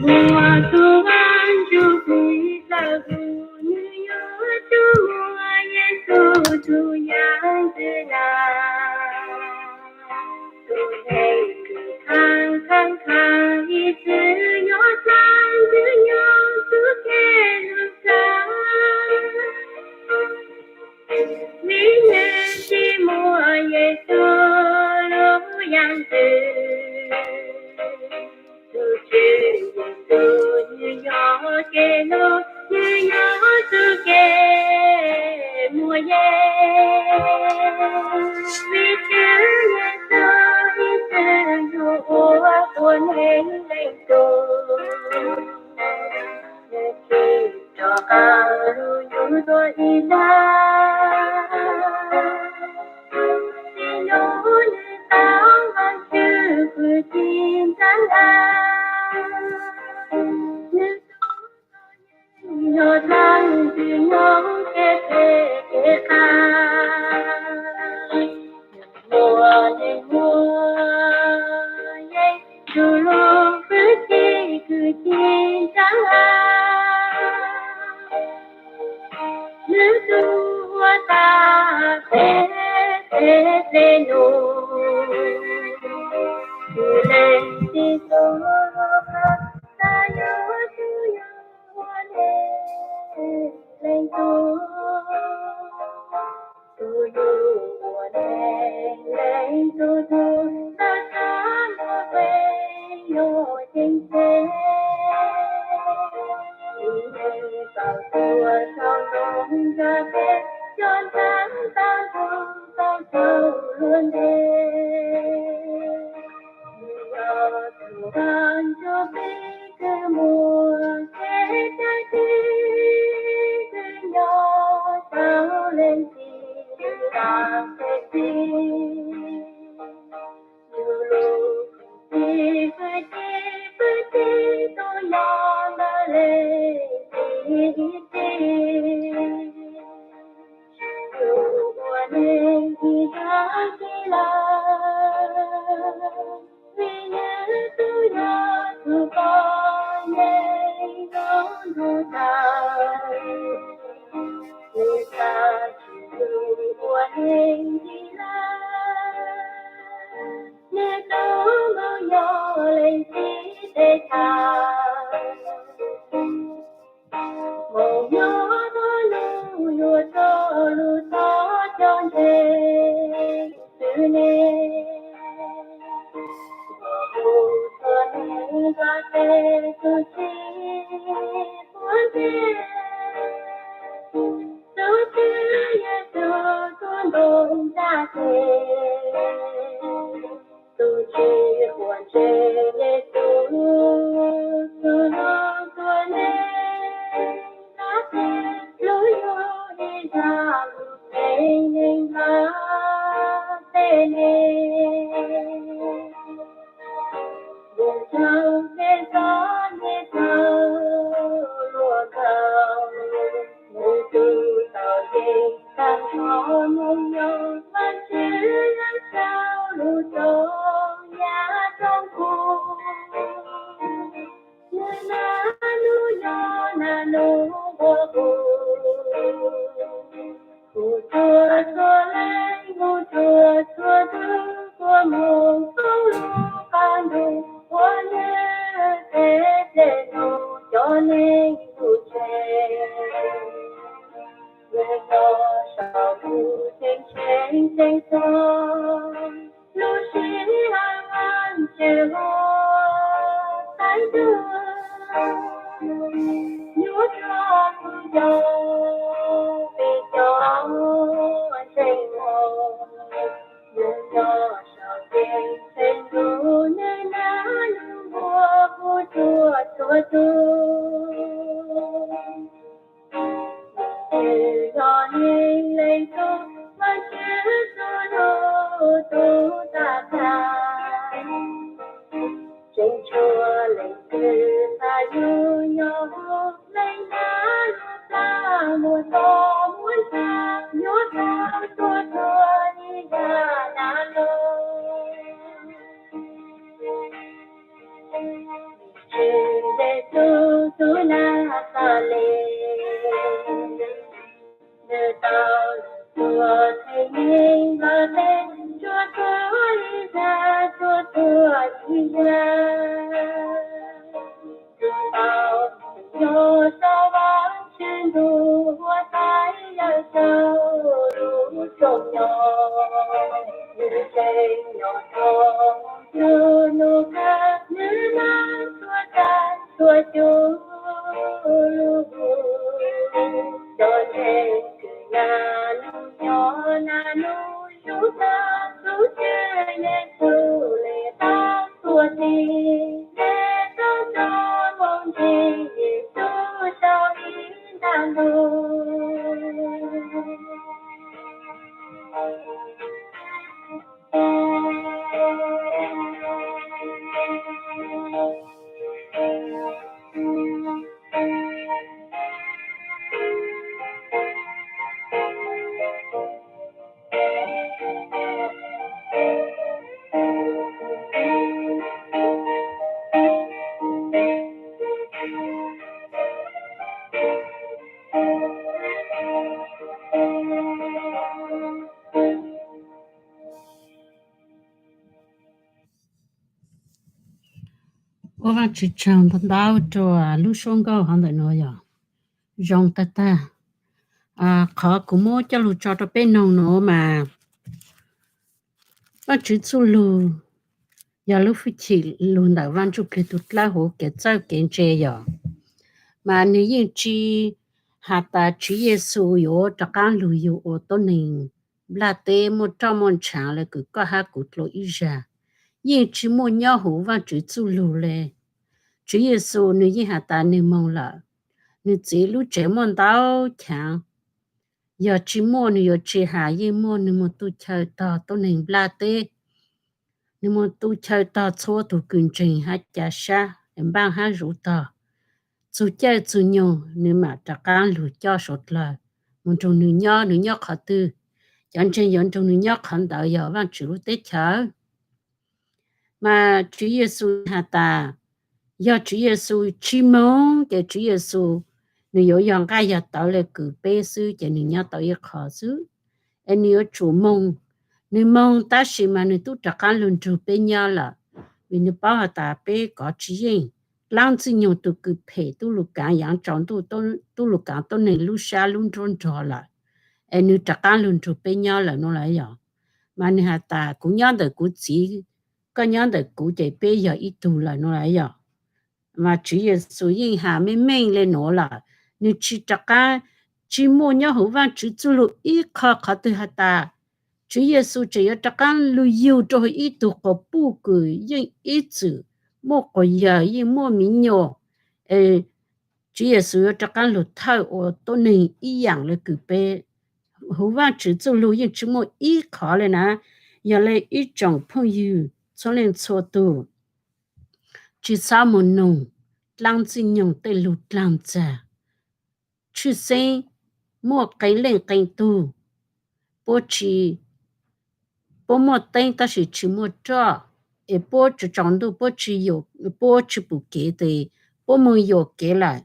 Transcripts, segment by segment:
Muaj tus Vaj Ntsuj Plig txawj hu, nws yog tus muaj Yexus tus yam ntxwv na. Tus neeg kws khav khav khav ib txwm nyob dlaab ntxwv nyob tus kev lug khav. Vim nws tsis muaj Yexus lub yam ntxwv, tus Tswv Yexus nws yog kev lug, nws yog tus kev muaj yeeb. Vim Tswv Yexus ib txwm yug ua ua neeg leej tug, nws tsis rov qab lug yug dua ib zag. Txij nub nws tau Vaajtswv fwj chim ntxeev lawm, nws tub yog dlaab ntxwg nyoog kev phem kev qab. Muaj neeg muaj yeeb, tus lub fwj chim kws ci ntseeg lawm, nws tub ua tag kev phem kev nug. Tus leej txiv tub lub qab xav yuav tub yug ua neeg leej tug. Tus yug ua neeg leej tug, tus txawj txhawb ntuj qe yuav ceeb tsheej. Tus neeg tau tuag saum ntoo nrag peb, cov ntxhais tau ntug tau tsaug luag ntej. Nws yog tus Vaj Ntsuj Plig kws muaj kev cai txi, kws nyob saum leej txiv tag kev txi. Yug lub fwj chim, fwj chim, fwj chim tuaj nyob ntawm leej txiv ib txhis. Yug ua neeg ib zag kiag lawm, vim nws tub yog tus poj yeeb nyob ntuj tawm. Nws txhad tsis yug ua neeg ntxiv lawm, nws tub mus nyob leej txiv tes tag. Mus nyob txhua lug yuav txog lub tog coj ntseeg xwb ne. Ua hu txhua neeg nrog tes tus tsis quav ntsej, tus Tswv Yexus tus ntoo nrag tes. Tus tsis quav ntsej Yexus, tus lub tuab neeg nrag tes, lub yug ib zag lub tsev neeg nrag tes ne. Nws raug kev txom nyem txhaum luag nkaus, nws tus tau yeej tag nrho mus nyob Vajtswv lawm saum lub roob yaj roob kub. Nws nag nub nyob nag nub ua hu, hu rua txhua leej, hu rua txhua tug, tuaj mus saum lub qab ntuj ua nws teb tes nug cov neeg ntuj tsev. Nws nyob saum lub ceeb tsheej tseem tuag, lub sij hawm Vajtswv ua txais ntug, yuav rua kuv cov peb cov ntseeg mog. Nws nyob saum ceeb tsheej ntuj, nws nag nws npua hu rua txhua tug. Nws yog neeg leej tub, Vajtswv txhua lub tug tag tag. Tseem tshuav leej twg xav yug nyob hauv leej nab lub plag muag txom muab ntshai, yuav tau tuag txhua ib zag nab lug. Tswv Yexus tus Naxales, nws tau tuag thawj neeg los tej tsuas tuag ib zaug, tsuas tuag ib zaug. Tus tau mus nyob saum Vajtswv ntuj, ua tais yawm saub lub rooj nyob, nws tseem nyob rau hnub nws kawg, nws maj tuag tag tuag cuag lub. Cov ntseeg kws nag nub nyob nag nub zoo tag, tus Tswv Yexus le tau tuag txi, le tau tso moo ntsis Yexus sau ib nta ntug. Ua Vajtswv tsaug ntau ntau rau lub suab nkauj hov ntawm no yog zoo tag tag. Qhov kuv muab coj lug tso rau peb noog no mas Vajtswv txuj lug yog lub hwj chim lug ntawm Vaj Ntsujplig tus dlawb huv kev txawj kev ntse yog, mas nws yeej tsi has tas Tswv Yexus yuav rov qaab lug yug ua tuab neeg nplaj teb muaj roj muaj ntshaav le kws koj hab kuv dlua ib zag. Yeej tsi muaj nyob huv Vajtswv txuj lug le. Tswv Yexus nws yeej has tas nws moog lawm, nws txiv lub tsev muaj ntau chaav. Yog tsi muaj nws yuav tsi has, yeej muaj nws moog tu chaw tog tuab neeg nplaj teb. Nws moog tu chaw tog txhua tug kws ntseeg hab ca sab npaaj hab zuv tog. Txug caij txug nyoog nws mam rov qaab lug coj suav dlawg moog nrug nws nyob, nws nyob qhov twg, cov ntseeg yuav nrug nws nyob qhov ntawd yog Vaajtswv lub teb chaws. Mas Tswv Yexus has tas, yog Tswv Yexus tsi moog ces Tswv Yexus nws yuav yog nqaj yog tawv le kws peb xwb ces nws nyob tau ib qho xwb. Es nws yuav tsum moog, nws moog tab sis mas nws tub rov qaab lug nrug peb nyob lawm, vim nws paub has tas peb kov tsi yeej. Dlaab Ntxwg Nyoog tug kws phem tub lug kaav yaav tsaus ntuj, tub lug kaav tuab neeg lub sab lub nruab nrog lawm, es nws rov qaab lug nrug peb nyob lawm no lawm yog. Mas nws has tas kuv nyob ntawm kuv txiv, koj nyob ntawm kuv ces peb yog ib tug lawm no lawm yog. Mas Tswv Yexus yeej has meej meej le nuav lawm, nws tsi rov qaab, tsi muaj nyob huv Vaajtswv txuj lug ib qho qhov twg has tas Tswv Yexus tseem yuav rov qaab lug yug rua huv ib tug quas puj kws yeej ib txwm muaj quas yawg yeej muaj miv nyuas. Tswv Yexus yuav rov qaab lug thawj ua tuab neeg ib yaam le kws peb. Huv Vaajtswv txuj lug yeej tsi muaj ib qhov le na. Yog le ib tsoom phooj ywg txhua leej txhua tug, tsi xob moog noog Dlaab Ntxwg Nyoog tej lug dlaag txag. Tshwj xeeb muaj qee leej qee tug, puab tsi, puab muaj teeb tab sis tsi muaj roj, es puab tsaus ntuj puab tsi, puab tsi pum kev tes puab moog yuam kev lawm.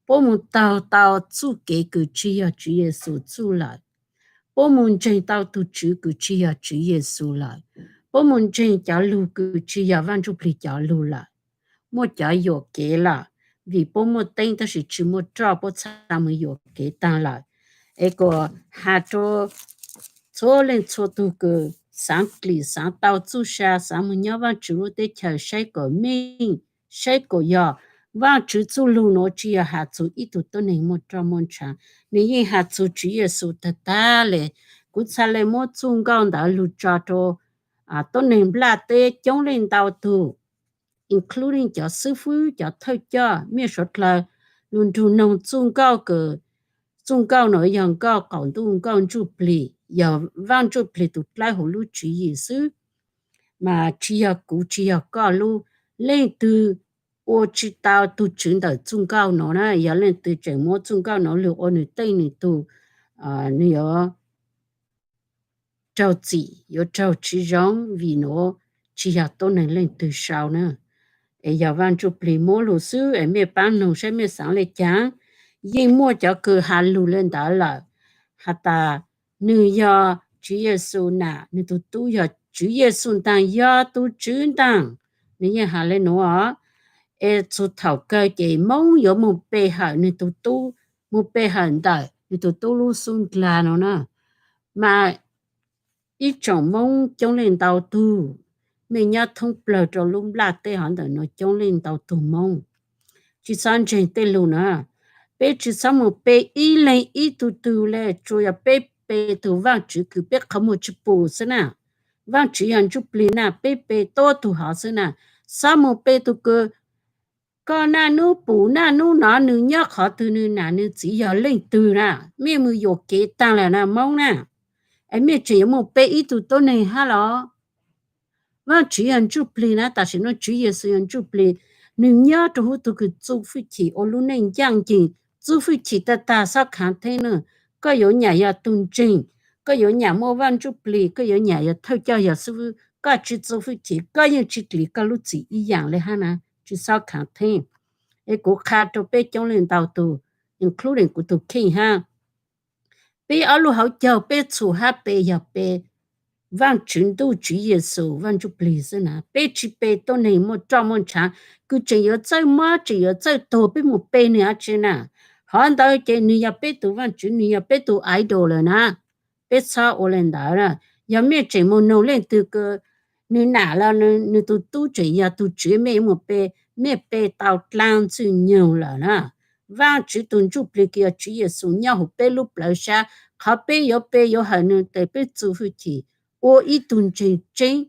Puab moog taug tau txuj kev kws tsi yog Tswv Yexus txuj lawm. Puab moog ntseeg tau tug tswv kws tsi yog Tswv Yexus lawm. Puab moog ntseeg cov lug kws tsi yog Vaaj Ntsuj Plig cov lug lawm. Muaj cov yuam kev lawm, vim puab muaj teeb tab sis tsi muaj roj puab txha moog yuam kev taag lawm. Es kuas has rua txhua leej txhua tug kws xaav dlim xaav tau txuj sa, xaav moog nyob Vaajtswv lub teb chaws saib kuas meej, saib kuas yog Vaajtswv txuj lug nuav tsi yog has txug ib tug tuab neeg muaj roj muaj ntshav, nwg yeej has txug Tswv Yexus tag tag le. Kuv txhad le muab txuj nkauj ntawd lug tso rua tuab neeg nplaj teb coob leej ntau tug, including cov xwb fwb, cov thawj coj, mej suav dlawg lug nrug noog txuj nkauj kws txuj nkauj nuav yog nkauj qaum ntuj, nkauj ntsuj plig, yog Vaaj Ntsuj Plig tug dlawb huv lub tswv yim xwb. Mas tsi yog kuv tsi yog koj lub, leej twg ua tsi tau tug tswv ntawm txuj nkauj nuav na, yog leej twg tseem muab txuj nkauj nuav lug ua nwg teej nwg tug, nwg yuav raug txim, yuav raug tsi zoo, vim nuav tsi yog tuab neeg leej twg sau na. Es yog Vaj Ntsujplig muab lug xwb es mej paab noog saib mej xaav le caag. Yeej muaj cov kws has lug le ntawd lawm, has tas nwg yog Tswv Yexus nam, nwg tug tub yog Tswv Yexus ntaag, yog tug Tswv ntaag. Nwg yeej has le nuav os. Es txug thaum kawg ces Moob yuav moog pe hawm nwg tug tub, moog pe hawm ntawm nwg tug tub lub xub ndlag no na. Mas ib tsoom Moob coob leej ntau tug, mej nyob thoob plawg rua lub nplaj teb hov ntawm nuav coob leej ntau tug Moob. Tsi xob ntseeg tej lug na, peb tsi xob moog pe ib leeg ib tug tug le, tsuas yog peb pe tug Vaajtswv kws peb qhov muag tsi pum xwb na. Vaajtswv yog Ntsujplig na, peb pe tuab tug hov xwb na. Xob moog pe tug kws koj naj nub pum naj nub nov, nwg nyob qhov twg, nwg nam nwg txiv yog leej twg na, mej moog yuam kev taag lawm na Moob na. Es mej tseem yuav moog pe ib tug tuab neeg hab los? Vaajtswv yog Ntsujplig na, tam sim nuav Tswv Yexus yog Ntsujplig, nwg nyob rua huv tug kws txuj fwj chim ua lub neej ncaaj nceeg, txuj fwj chim tag tag xob khaav theeb na. Koj yuav nyam yog tug ntseeg, koj yuav nyam muaj Vaj Ntsujplig, koj yuav nyam yog thawj coj yog xib fwb, koj tsi txuj fwj chim koj yeej tsi dlim koj lub txim ib yaam le hab na, tsi xob khaav theeb. Es kuv qha rua peb coob leej ntau tug, including kuv tug kheej hab, peb ob lub hauv caug peb txhum hab pe yog pe Vaajtswv ntuj Tswv Yexus Vaj Ntsujplig xwb na, peb tsi pe tuab neeg muaj roj muaj ntshaav kws tseem yuav txawj mob tseem yuav txawj tuag peb moog pe nwg dlaab tsi na. Hov ntawd ces nwg yog peb tug Vaajtswv, nwg yog peb tug idol lawm na. Peb txhob ua le ntawd na. Yog mej tseem moog noog leej twg kws nwg nam los nwg tug tub tseem yog tug tswv mej yuav moog pe, mej pe tau dlaab ntxwg nyoog lawm na. Vaajtswv tug Ntsujplig kws yog Tswv Yexus nyob huv peb lub plawv sab, qhov peb yuav pe yuav hawm nwg tes peb txuj fwj chim ua ib tug ntseeg tseeb,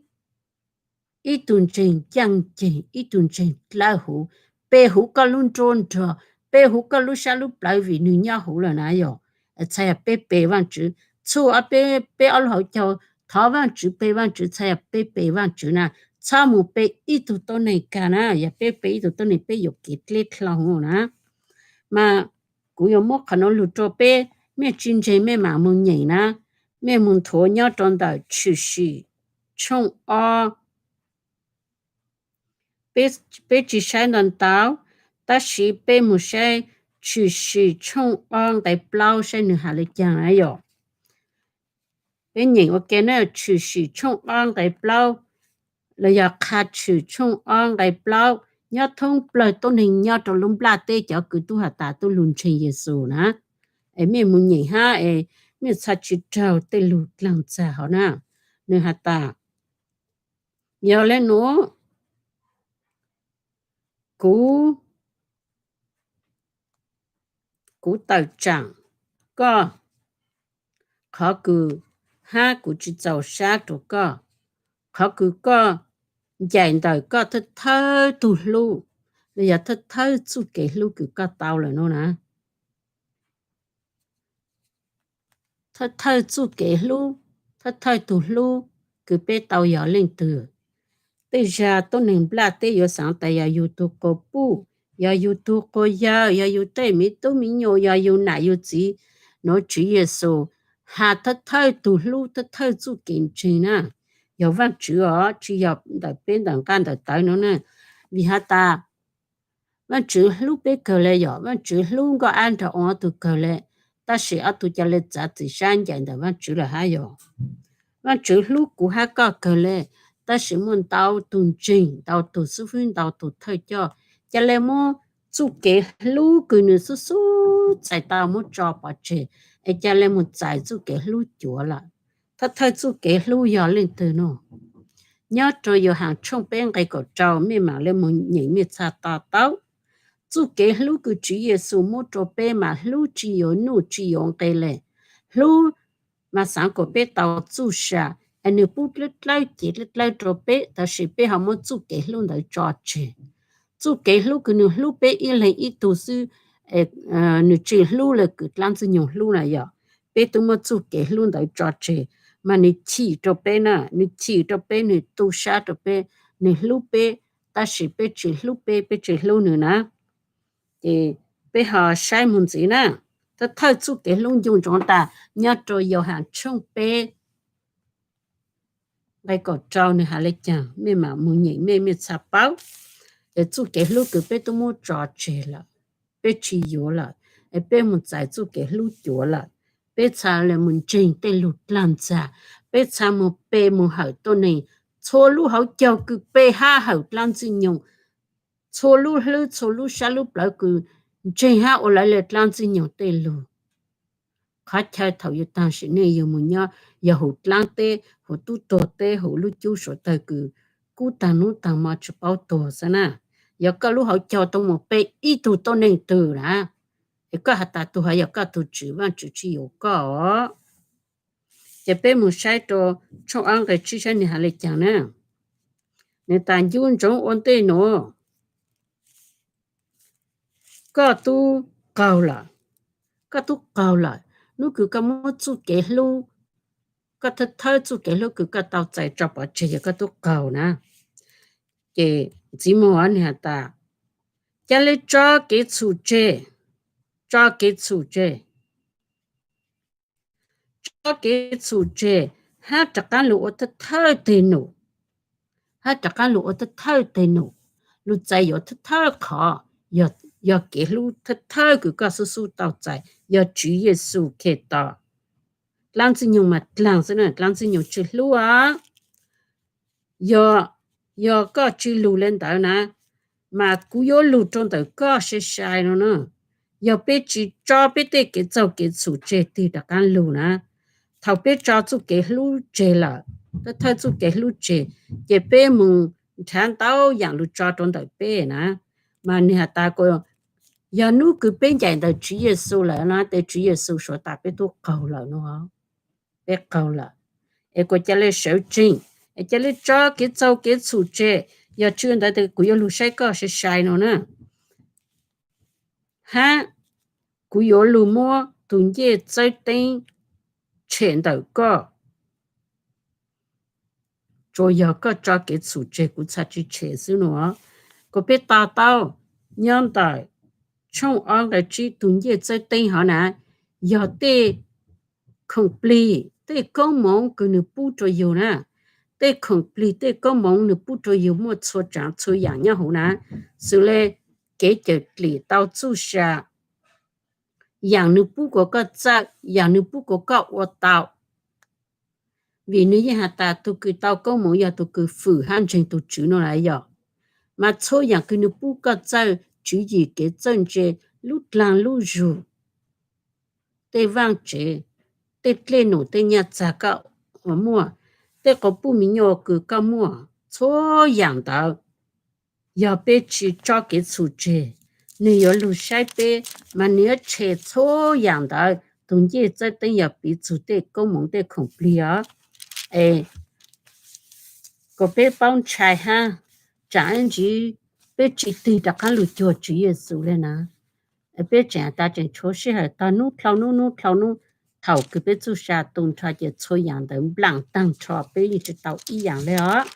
ib tug ntseeg ncaaj nceeg, ib tug ntseeg dlawb huv, pe huv koj lub nruab nrog, pe huv koj lub sab lub plawv vim nwg nyob huv lawm na yog. Txhais yog peb pe Vaajtswv, txhua peb ob lub hauv caug thov Vaajtswv pe Vaajtswv, txhais yog peb pe Vaajtswv na, txhob moog pe ib tug tuab neeg kag na, yog peb pe ib tug tuab neeg peb yuam kev dleb dlhau huv na. Mas kuv yuav muab qhov nuav lug rua peb, mej tsi ntseeg mej maam moog nyeem na, mej moog nthuav nyob rua ntawm Tshwm Sim tshooj ob, peb tsi saib ntau ntau, tab sis peb moog saib Tshwm Sim tshooj ob nqe plaub saib nwg has le caag na yog. Peb nyeem ua ke na, Tshwm Sim tshooj ob nqe plaub, los yog Qha Tshwm tshooj ob nqe plaub, nyob thoob plawg tuab neeg nyob rua lub nplaj teb cov kws tub has tas tub lug ntseeg Yexus na. Es mej moog nyeem hab es mej txhaj tsi raug tej lug dlaag txag hov na. Nwg has tas, yog le nuav, kuv, kuv tawm tsaam koj qhov kws, hab kuv tsi txaus sab rua koj, qhov kws koj ncaim ntawm koj thawj thawj tug hlub, los yog thawj thawj txuj kev hlub kws koj tau lawm nuav na. Thawj thawj txuj kev hlub, thawj thawj tug hlub kws peb tau yog leej twg? Tej zag tuab neeg nplaj teb yuav xaav tas yog yug tug quas puj, yog yug tug quas yawg, yog yug tej miv tub miv nyuas, yog yug nam yug txiv. Nuav Tswv Yexus has thawj thawj tug hlub, thawj thawj txuj kev ntseeg na, yog Vaajtswv os, tsi yog ntawm peb ntawm nqaj ntawm tawv nuav na. Vim has tas Vaajtswv hlub peb kawg le yog, Vaajtswv hlub Nkauj Ab Nraug Oo ob tug kawg le, tab sis ob tug ca le txav txim sab ncaim ntawm Vaajtswv lawm hab yog. Vaajtswv hlub kuv hab koj kawg le, tab sis muaj ntau tug ntseeg, ntau tug xib fwb, ntau tug thawj coj, ca le muab txuj kev hlub kws nwg xub xub txais tau muab tso pov tseg, es ca le moog txais txuj kev hlub cuav lawm. Thawj thawj txuj kev hlub yog leej twg no? Nyob rua Yauhas tshooj peb nqe kaum rau, mej maam le moog nyeem mej txhaj to taub. Txuj kev hlub kws Tswv Yexus muab rua peb mas hlub tsi yuav nuj tsi yuav nqe le. Hlub mas xaav kuas peb tau txuj sa, es nwg pub dlawb dlawb cev dlawb dlawb rua peb, tab sis peb ho muab txuj kev hlub ntawd tso tseg. Txuj kev hlub kws nwg hlub peb ib leeg ib tug xwb, nwg tsi hlub le kws dlaab ntxwg nyoog hlub na yog. Peb tub muab txuj kev hlub ntawd tso tseg, mas nwg chim rua peb na, nwg chim rua peb, nwg tu sab rua peb, nwg hlub peb, tab sis peb tsi hlub peb, peb tsi hlub nwg na. Ces peb ho saib moog ntxiv na, thawj thawj txuj kev hlub ncu ntsoov tas nyob rua Yauhas tshooj peb nqe kaum rau nwg has le caag, mej maam moog nyeem mej, mej txhaj paub. Es txuj kev hlub kws peb tub muab tso tseg lawm, peb tsis yuav lawm, es peb mus txais txuj kev hlub cuav lawm. Peb txhaj le mus ntseeg tej lug dlaag ntxag, peb txhaj mus pe mus hawm tuab neeg, txhua lub hauv caug kws pe hab hawm dlaab ntxwg nyoog, txhua lub hlwb txhua lub sab lub plawv kws ntseeg hab ua lawv le dlaab ntxwg nyoog tej lug. Qhov chaw thaum yug taag sim neej yug mus nyob yog huv dlaab teb, huv tub tuag teb, huv lub cub suav tawg kws kub taag nub taag mo tsis paub tuag xwb na. Yog koj lub hauv caug tau mus pe ib tug tuab neeg twg na, es koj has tas tug hov yog koj tug tswv, Vaajtswv tsis yuav koj os. Ces peb mus saib rua tshooj ob nqe tsib saib nwg has le caag na. Nwg tas ncu ntsoov ua ntej nuav, koj tub qaug lawm, koj tub qaug lawm. Nub kws koj muab txuj kev hlub, koj thawb thawb txuj kev hlub kws koj tau txais tso pov tseg yog koj tub qaug na. Ces ntxiv muag nwg has tas, ca le tso kev txhum tseg, tso kev txhum tseg, tso kev txhum tseg, hab rov qaab lug ua thawj thawj teg num, hab rov qaab lug ua thawj thawj teg num. Lug txais yuav thawj thawj qhov, yog kev hlub thawj thawj kws koj xub xub tau txais yog Tswv Yexus Khetos. Dlaab Ntxwg Nyoog mas dlaag xwb na, dlaab Ntxwg Nyoog tsis hlub os. Yog, yog koj tsis lug le ntawd na, mas kuv yuav lug rua ntawm koj sai sai no na. Yog peb tsis tso peb tej kev txaug kev txhum tseg tig rov qaab lug na, thaum peb tso txuj kev hlub tseg lawm, thawj thawj txuj kev hlub tseg, ces peb mus nrhav ntau yaam lug tso rua ntawm peb na. Mas nwg has tas, yog nub kws peb ncaim ntawm Tswv Yexus lawm na, tes Tswv Yexus suav tas peb tub qaug lawm no, peb qaug lawm. Es kuas ca le sawv tsees, es ca le tso kev txaug kev txhum tseg. Yog tsis ntawd tes kuv yuav lug saib koj sai sai no na, hab kuv yuav lug muab tug ncej txawb teeb tshem ntawm koj. Tsuas yog koj tso kev txhum tseg kuv txhaj tsis tshem xwb no. Kuas peb to taub nyob ntawm tshooj ob nqe tsib tug ncej txawb teeb hov na, yog tej khoom plig tej koob moov kws nwg pub rua yug na. Tej khoom plig tej koob moov nwg pub rua yug muaj txhua tsaav txhua yaam nyob huv na, xws le kev cawm dlim tau txuj sa, yaam nwg pub kuas koj txawj, yaam nwg pub kuas koj ua tau. Vim nwg yeej has tas tug kws tau koob moov yog tug kws fwm hab ntseeg tug Tswv no lawm yog. Mas txhua yaam kws nwg pub koj txawj, tswv yim kev txawj ntse, lub dlaag lub zug, tej vaaj tsev, tej dlej num tej nyaj txag koj muaj, tej quas puj me nyuam kws koj muaj, txhua yaam ntawd yog peb tsis tso kev txhum tseg, nwg yuav lug saib peb, mas nwg yuav tshem txhua yaam ntawd. Tug ncej txawb teeb yog piv txug tej koob moov tej khoom plig os. Es kuas peb paub ntshai hab, tsaam ib ntsis peb tsis tig rov qaab lug cuag Tswv Yexus le na. Peb tseem tas tseem tshuav sij hawm tog nub dlhau nub nub dlhau nub, thaum kws peb txuj sa tu nrho ces txhua yaam ntawd nplaam taag nrho peb yeej tsis tau ib yaam le os.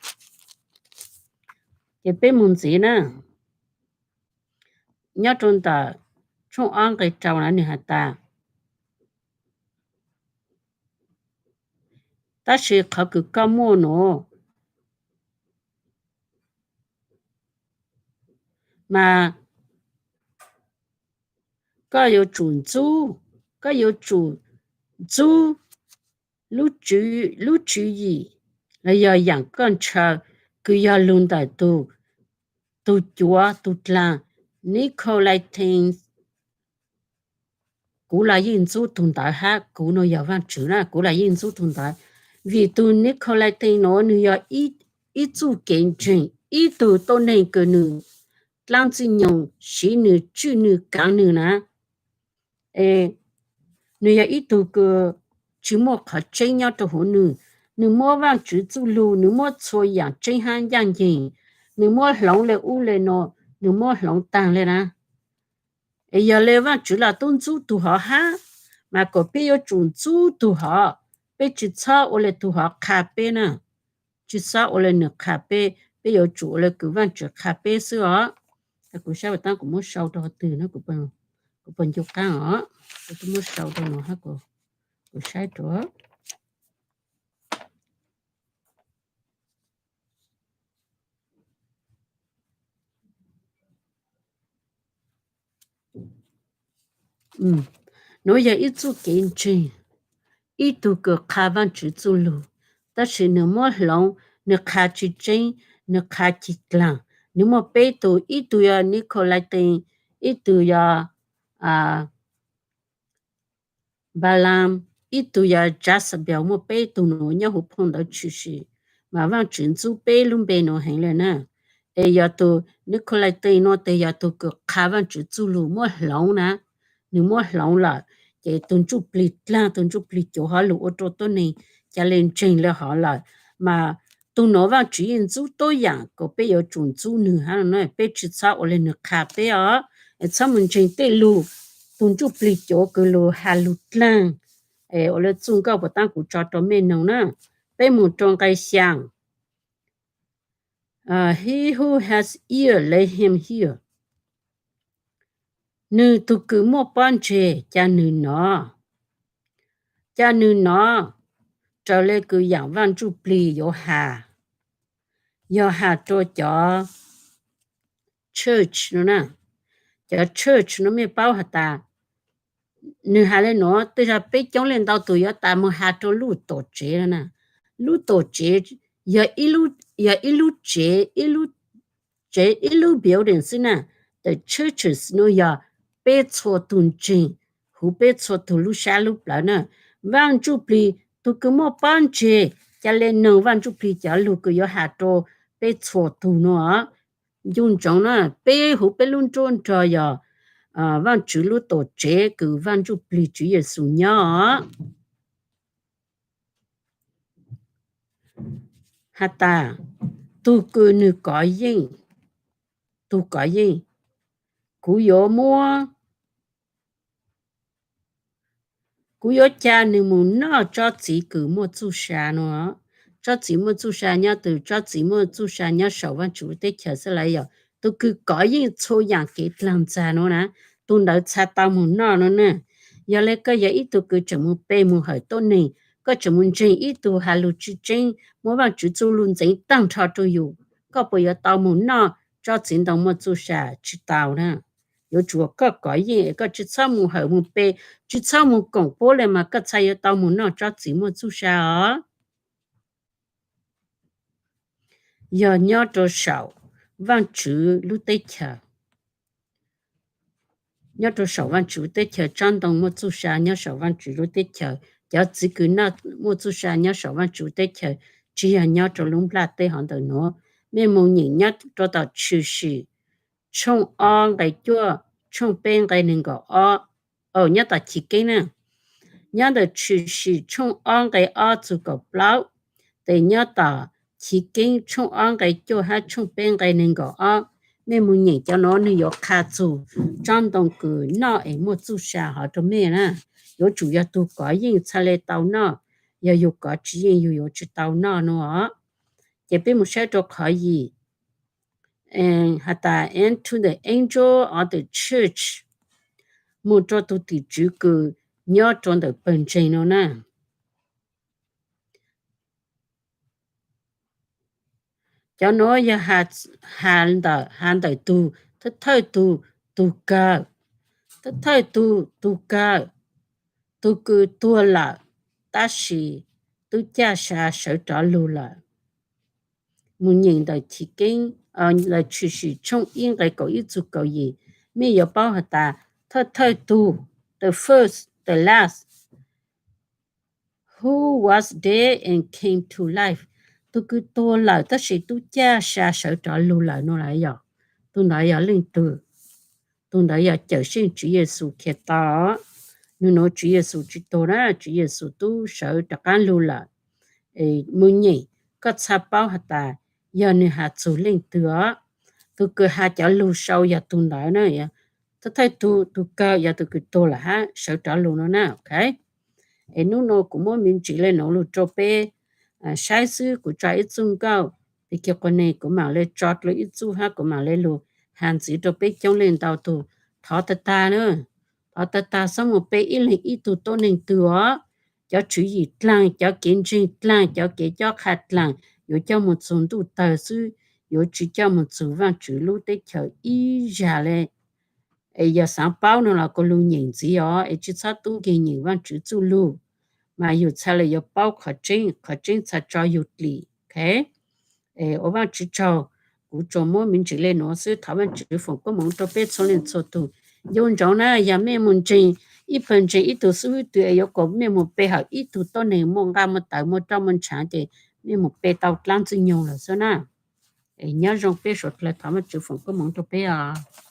Ces peb mus ntxiv na, nyob rau ntawm tshooj ob nqe rau na nwg has tas, tab sis qhov kws koj muaj nuav mas koj yuav tsum ntxub, koj yuav tsum ntxub lub tswv yim los yog yaam koj ntshaw kws yog lug ntawm tug cuav tug dlaag Nicolaitan. Kuv los yeej ntxub tug ntawd hab, kuv no yog Vaajtswv na, kuv los yeej ntxub tug ntawd. Vim tug Nicolaitan nuav nwg yog ib txuj kev ntseeg, ib tug tuab neeg kws nwg dlaab ntxwg nyoog siv nwg tswj nwg kaav nwg na. Nwg yog ib tug kws tsis muaj qhov tseeb nyob rau huv nwg. Nwg muab Vaajtswv txuj lug, nwg muab txhua yaam tseeb hab ncaaj nceeg, nwg muab hloov le ub le nuav, nwg muab hloov taag le na. Es yog le Vaajtswv los tub ntxub tug hov hab, mas kuas peb yuav tsum ntxub tug hov, peb tsis txhob ua le tug hov qha peb na. Tsis txhob ua le nwg qha peb, peb yuav tsum ua le kws Vaajtswv qha peb xwb os. Kuv saib puas taab kuv muab sau rau qhov twg, kuv puas ncu qaab os, kuv twb muab sau rau no hab, kuv saib rua. Nuav yog ib txuj kev ntseeg, ib tug kws qha Vaajtswv txuj lug, tab sis nwg muab hloov, nwg qha tsi tseeb, nwg qha tsi dlaag. Nwg muaj peb tug, ib tug yog Nikolaitan, ib tug yog Balaam, ib tug yog Jezebel, muaj peb tug nuav nyob huv phoo ntawv tshwm sim, mas Vaajtswv ntxub peb lub npe nuav heev le na. Es yog tug Nikolaitan nuav tes yog tug kws qha Vaajtswv txuj lug muab hloov na, nwg muab hloov lawm, ces tug ntsuj plig dlaag, tug ntsuj plig cuav hov lug ua rua tuab neeg ca le ntseeg le hov lawm, mas tug nuav Vaajtswv yeej ntxub tuab yaam kom peb yuav tsum ntxub nwg hab no na, peb tsi txhob ua le nwg qha peb os. Es txhob moog ntseeg tej lug tug ntsuj plig cuav kws lug has lug dlaag, es ua le txuj nkauj puas taab kuv tso rua mej noog na. Peb moog rua nqe xyaa. He who has ear, let him hear. Nwg tug kws muaj pob ntseg, ca nwg nov, ca nwg nov raws le kws yaam Vaaj Ntsuj Plig yuav has, yog has rua cov church no na. Cov church no mej paub has tas, nwg has le nuav, tej zag peb coob leej ntau tug yuav tas moog has rua lub tuam tsev no na. Lub tuam tsev yog ib lub, yog ib lub tsev, ib lub tsev, ib lub building xwb na. The churches no yog peb txhua tug ntseeg, huv peb txhua tug lub sab lub plawv na. Vaaj Ntsuj Plig tug kws muaj pob ntseg, ca le noog Vaaj Ntsuj Plig cov lug kws yuav has rua peb txhua tug no. Ncu ntsoov na, peb huv peb lub nruab nrog yog Vaajtswv lub tuam tsev kws Vaaj Ntsuj Plig Tswv Yexus nyob. Has tas, tug kws nwg kov yeej, tug kov yeej, kuv yuav muab, kuv yuav ca nwg moog noj tsob txiv kws muaj txuj sa no. Tsob txiv muaj txuj sa nyob twg? Tsob txiv muaj txuj sa nyob saum Vaajtswv lub teb chaws xwb lawm. Yog tug kws kov yeej txhua yaam kev dlaag ntxag no na, tug ntawd txhaj tau moog noj no na. Yog le koj yog ib tug kws tseem moog pe moog hawm tuab neeg, koj tseem moog ntseeg ib tug has lug tsi tseeb, muab Vaajtswv txuj lug ntxeev taag nrho rua yus, koj puas yuav tau moog noj tsob txiv ntoo muaj txuj sa? Tsi tau na. Yuav tsum koj kov yeej, koj tsi txhob moog hawm moog pe, tsi txhob moog koom puab le mas koj txhaj yuav tau moog noj tsob txiv muaj txuj sa os. Yog nyob rua saum Vaajtswv lub teb chaws, nyob rua saum Vaajtswv lub teb chaws, tsob ntoo muaj txuj sa nyob saum Vaajtswv lub teb chaws, cov txiv kws noj muaj txuj sa nyob saum Vaajtswv lub teb chaws, tsi yog nyob rua lub nplaj teb hov ntawm nuav. Mej moog nyeem nyob rua tom Tshwm Sim tshooj ob nqe cuaj, tshooj peb nqe neeg nkaum ob, nyob tom Chiv Keeb na. Nyob ntawm Tshwm Sim tshooj ob nqe ob txug kaum plaub, tes nyob tom Chiv Keeb tshooj ob nqe cuaj hab tshooj peb nqe neeg nkaum ob. Mej moog nyeem cov nuav, nwg yuav qha txug tsob ntoo kws noj es muaj txuj sa hov rua mej na. Yuav tsum yog tug kov yeej txhaj le tau noj, yog yug kov tsi yeej yug yuav tsi tau noj no. Ces peb moog saib rua qhov yim, has tas, and to the angel of the church, moog rua tug tim tswv kws nyob rua ntawm pawg ntseeg no na. Cov nuav yog has ntawm, has ntawm tug thawj thawj tug, tug kawg, thawj thawj tug, tug kawg, tug kws tuag lawm, tab sis tub caj sa sawv rov lug lawm. Moog nyeem ntawm Chiv Keeb, ntawm Tshwm Sim tshooj ib nqe kaum ib txug kaum yim, mej yuav paub has tas, thawj thawj tug, the first, the last, who was dead and came to life, tug kws tuag lawm tab sis tub caj sa sawv rov lug lawm no lawm yog, tug ntawd yog leej twg? Tug ntawd yog Cawm Seej Tswv Yexus Khetos. Nwg nuav Tswv Yexus tsi tuag na, Tswv Yexus tub sawv rov qaab lug lawm. Moog nyeem, koj txhaj paub has tas yog nwg has txug leej twg os. Tug kws has cov lug sau yog tug ntawd na, thawj thawj tug, tug kawg yog tug kws tuag lawm hab sawv rov lug no na, ok. Es nub nua kuv muab me ntsis le nuav lug rua peb saib xwb, kuv tso ib txuj nkauj, pig kig qhua neeg kuv maam le tso dlua ib txuj hab kuv maam le lug has ntxiv rua peb coob leej ntau tug. Thov tag tag na, thov tag tag xob moog pe ib leeg ib tug tuab neeg twg os. Cov tswv yim dlaag, cov kev ntseeg dlaag, cov kev cob qha dlaag yuav coj moog txug ntuj tawg xwb, yuav tsi coj moog txug Vaajtswv lub teb chaws ib zag le. Es yog xaav paub no los kua lug nyeem ntxiv os, es tsi txhob tub nkeeg nyeem Vaajtswv txuj lug, mas yug txhaj le yuav paub qhov tseeb, qhov tseeb txhaj tso yug dlim. Ua Vaajtswv tsaug, kuv tsuas muab me ntsis le nuav xwb, thov Vaajtswv foom koob moov rau peb txhua leej txhua tug. Nco ntsoov na, yog mej moog ntseeg ib pawg ntseeg ib tug xib hwb twg es yuav kom mej moog pe hawm ib tug tuab neeg muaj nqaj muaj tawv muaj roj muaj ntshav ces mej moog pe tau dlaab ntxwg nyoog lawm xwb na. Nyob zoo peb suav dlawg, thov Vaajtswv foom koob moov rau peb os.